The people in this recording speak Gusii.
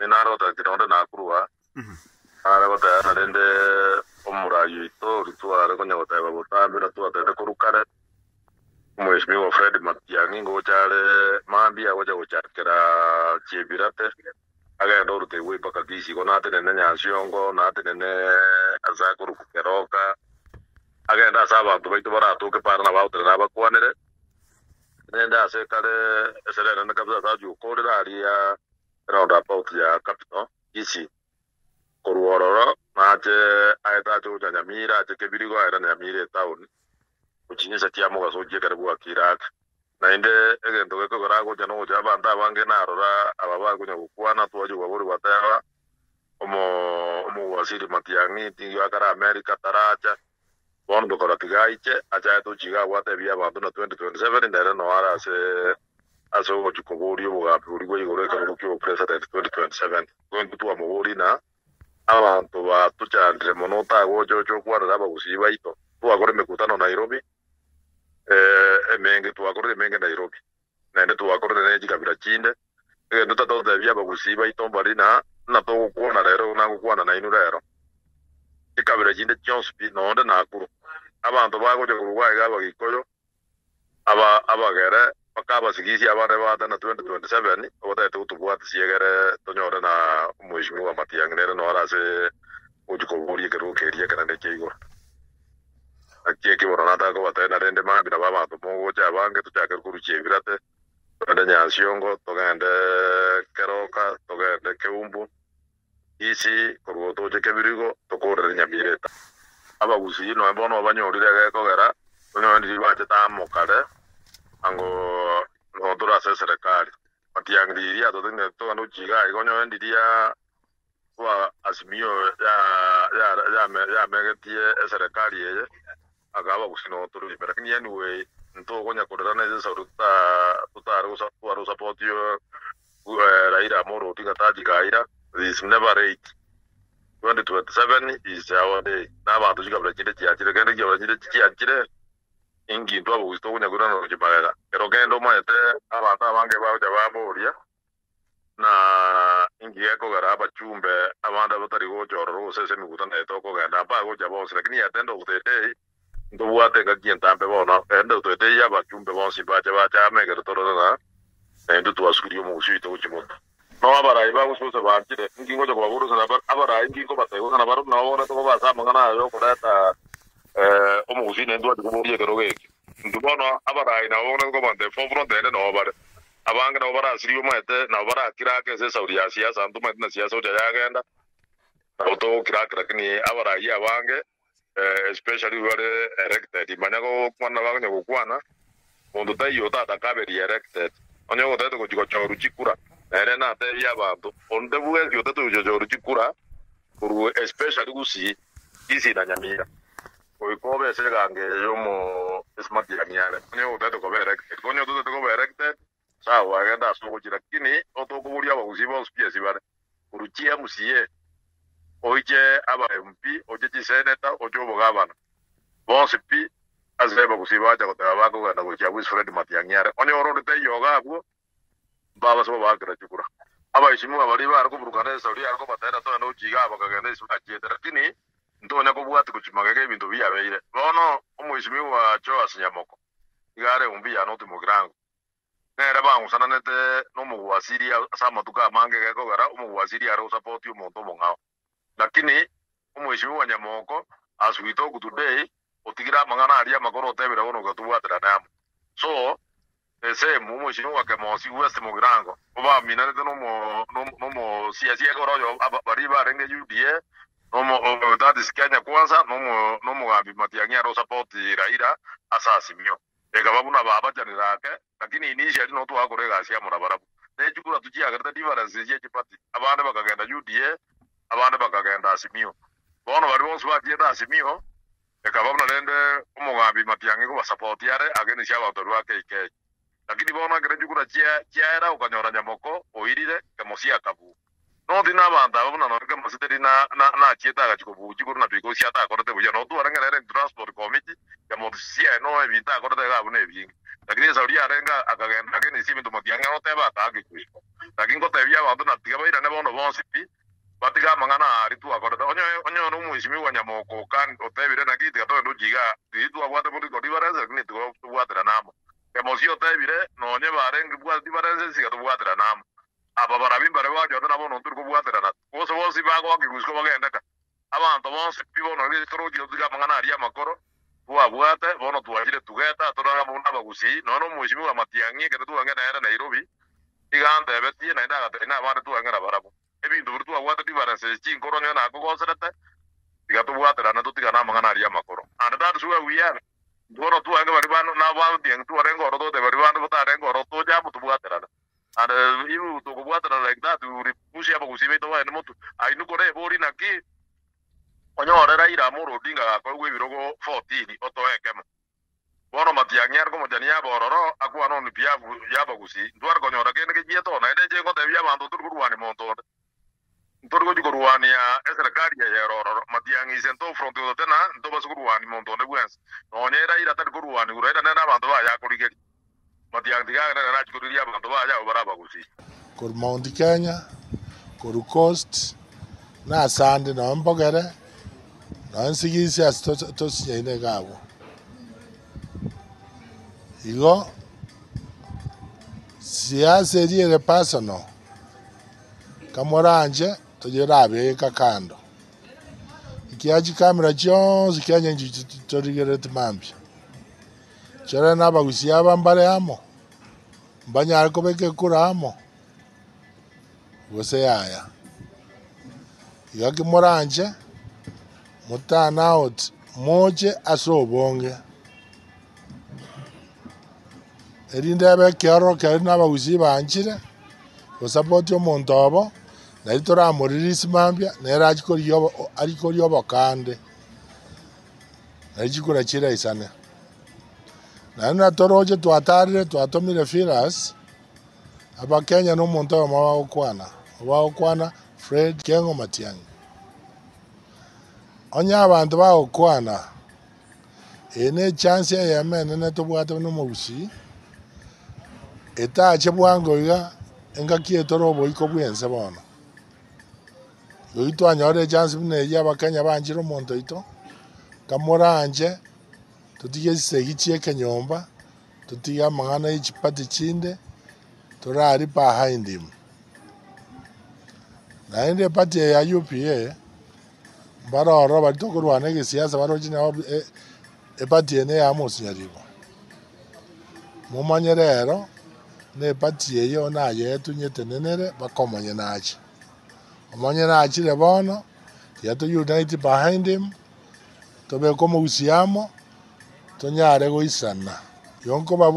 Nare goteba ki nonde nakurwa, nare goteba ng'a rende omorai oito oria tware konya goteba botambe na twatebete korwa kare, Omweshimiwa Fred Matiang'i ngocha are mambia agocha gochakera Chebirate, agende orutegwe mpaka Kisii, igo natenene Nyansiongo, natenene ase akorokwa Keroka, agende ase abanto baito baratoke para nabo agotenena abakwanere, Rende ase kare esere enene kabisa ase achia gokoorera aria roundabout ya Capital Kisii. Korwa ororo nache aete ache gocha Nyamira ache Kebirigo aere Nyamira etown gochia chinsa chia mogaso gochia ekero bwakire ake. Naende egento gekogera agocha nogocha abanto abange narora aba bakonya gokwana twachia kobaboria bateba omo omowaziri Matiang'i ting'o akare America taracha. Bono tokora tiga aiche, achaete gochia iga abwate ebiya abanto na 2027 nere noo are ase ase ogochia koboria obogambi boria bwa igoro ekerogo kia obopresident 2027. Igo intwe twamoboria na abanto batochandire mono otagocha oche okwanere abagusii baito. Twakora emekutano Nairobi, emenge twakorire emenge Nairobi, naende twakorire ne chikabira chinde. Egento tatotebia abagusii baito mbari na buna togokwana rero nagokwana nainwe rero. Chikabira chinde chionsi pi nonde Nakuru. Abanto bagocha korwa aiga Abagikoyo, aba Abagere, mpaka Abasigisi abande baate na 2027 obatagete gotobwatisia egere tonyore na Omweshimiwa Matiang'i nere nore ase gochia koboria ekerogo keria ekenene kia igoro. Naki eki bono nataka kobatebia narende mambia nabo abanto mogocha abange tochake korusia ebirate. Togende Nyansiongo, togende Keroka, togende Keumbu, Kisii, korwa toche Kebirigo, tokoorere Nyamira etaoni. Abagusii nonya bono obanyorire egekogera, onyore ndiria bachete amo kare, ango nonya tore ase eserekari. Matiang'i riria totagete togende gochia iga iga onyore ndiria kwa Azimio yamegetie eserekari eye, akaba gose nonya tore ime. Lakini anyway, ntokonya korera na egesaku totare tware gosapoti Raila Amolo Odinga tachi kaira, is never late. 2027 is our day. Na abanto chikabira chinde chiachire, kende chikabira chinde chiachire, inki intwe abagusii tokonya koirana gochia magega. Ekero kende omanyete abanto abange bagocha baboria, na inki gekogera abachumbe abande batari gocha ororo gose ase emekutano eye tokogenda, mbagocha bonsi, lakini at the end of the day ntobwate engaki entambe bono, end of the day abachumbe bonsi mbache bache amo ekero torore ng'a naintwe twasukirie omogusii oito gochia moto. Nao abarai bagososa banchire, inki ngocha kobaboria gose naba abarai inki nkobatebia gose nabarabwo nabo bono tokoba ase amang'ana aya yokoreta omogusii naintwe twache koboria ekerogo eke. Intwe bono abarai nabo bono nkobanto forefront ende nabo bare. Abange nabo barasirigwe omanyete, nabo barakirake ase esauri ya siasa, ntomanyete na siasa gocha yagenda, nabo togokiraka lakini abarai abange especially bare elected, manya gokwana nabo bakonya gokwana, monto taiyo otataka abe re-elected, onye ogotagete gochia gochorwa chikura, nere natebie abanto, onde bwensi otagete gochia gochorwa chikura korwa especially Gusii, Kisii na Nyamira. Goika obe ase egango eye y'omo esimatiani are, onye otagete koba elected. Onye otagete koba elected, sawa genda ase ogochia, lakini otokoboria abagusii bonsi pi ase bare, korwa chi MCA, oiche aba MP, oche chiseneta, oche obogavana, bonsi pi ase abagusii bacha goteba bakogenda gochia abwo ase Fred Matiang'i are. Onye ore onde taiyo iga abwo, mbabase kobaakera chikura. Abaishimiwa baria bare koburukana esauri yare kobatebia togende gochia igaa bakagenda ase bachiete, lakini ntonya kobwatia gochia magega ebinto biabeire. Bono omoishimiwa Joas Nyamoko iga are eumbi ya North Mugirango, nere bang'usananete nomogwasiri ase amatuko amange gekogera omogwasiri are gosapoti omonto omong'ao. Lakini omoishimiwa Nyamoko as we talk today otigire amang'ana aria amakoro otebire bono gatobwaterane amo. So Esemu, omochie o Kemosi, West Mugirango, obaminanete nomosiasia ekero oyo baria barenge UDA, that is Kenya Kwanza, nomogambi Matiang'i are osupport Raila ase Azimio. Ekaba buna babachanire ake, lakini initially no twagakora egasi amo nabarabwo. Ne chikura tochiagerete differences chie chiparty, abande bakagenda UDA, abande bakagenda Azimio. Bono baria bonsi bachiete Azimio, Ekaba buna rende omogambi Matiang'i kobasapoti are against abanto baria ba KK. Lakini bono ekero chikura chiaera okanyora nyamoko oirire kemosi akabua. Noti nabanto aba buna nonye kemosi teri nachiete agachia kobua chikura na because atakorete buya. Notware ng'a nere in transport committee kemosi siaye no ebinto akorete iga abwo nebinge. Lakini esauri yarenge akagenda against ebinto Matiang'i agoteba akaaka ekwiko. Naki ngotebia abanto na tiga bairane bono bonsi pi, batige amang'ana aa aria twakorete. Onye onye one omwesimigwa nyamoka otebire naki tiga togende gochia igaa, riria twabwate political difference lakini tigo tobwaterane amo. Kemosi otebire nonye barenge bwate differences tiga tobwaterane amo. Aba barabi mbare bachote na bono ntori kobwaterana. Gose bonsi bagoaka igusiko bagende ka. Abanto bonsi pi bono riria torochire totige amang'ana aria amakoro twabwate, bono twachire tugeta tore amo buna abagusii. Nonya nomwesimigwa Matiang'i ekero twange nere Nairobi, iga antebetie naende agatebia nabande twange nabarabwo. Ebinto biria twabwate differences chinkoro onye nakogoserete, tiga tobwaterane totigane amang'ana aria amakoro. And that's where we are. Bono twange baria bande nabande twarenge ororo togotebia baria bande botarenge ororo toche amo tobwaterane. And if tokobwaterana like that we will push abagusii baito bagende motwe. Aye kore ebori naki onyore Raila Amolo Odinga gakoegwa ebirogo 14 otoe ekemo. Bono Matiang'i are komochania abe ororo akwane on behalf y'abagusii. Ntware konyora kende gechiete oo naende inche ngotebia abanto ntori korwania monto onde. Ntori gochia korwania eserekari eye ere ororo. Matiang'i ise nto front gote na ntobase korwania monto onde bwensi. Nonye Raila tari korwanigwa, Raila nere abanto baye akorigeria. Matiang'i tiga agende nere achie korigeria abanto baye abwo bare abagusii. Korwa Mount Kenya, korwa Coast, na asande nonye mbogere, nonye nsigisi ase tosinyaine iga abwo. Igo, siasa eria ere personal. Kamoranche toyerabeka kando, ekiagera chikamera chionsi kianya inche torigerereti mambia. Chore na abagusia aba mbare amo, mbanyare kobeka ekura amo, gose yaya. Iga ki moranche, mo turn out moche ase obonge, erinde ebe ekeororo keria na abagusii banchire. Gosapoti omonto obo, nari toramorelease mambia, nere achie korigia obo arie koria obokande, nari chikura chiraisane. Naende natoroche twatarire twatomire Philus, Abakenya na omonto oyomo bagokwana, obagokwana Fred Keng'o Matiang'i. Onye abanto bagokwana, eye ne echance eyemo enene tobwate buna omogusii, Etache bwango iga, engaki eye tore oboiko bw'ense bono. Rirorio twanyorire echance buna eyio abakenya banchire omonto oito, kamoranche, totige chisegi chia ekenyomba, totige amang'ana ya chipati chinde, torari behind him. Naende eparty eye ya UPA, mbare ororo baria tokorwana egesiasa baroche nabo eparty eye neya Amos Nyaribo. Momanye rero, na eparty eyio nayeetwe nyetenenere mpaka omonyene ache. Omonyene achire bono, tiga to unite behind him, tobeke omogusii amo, tonyare goisana. Igo nkobabora.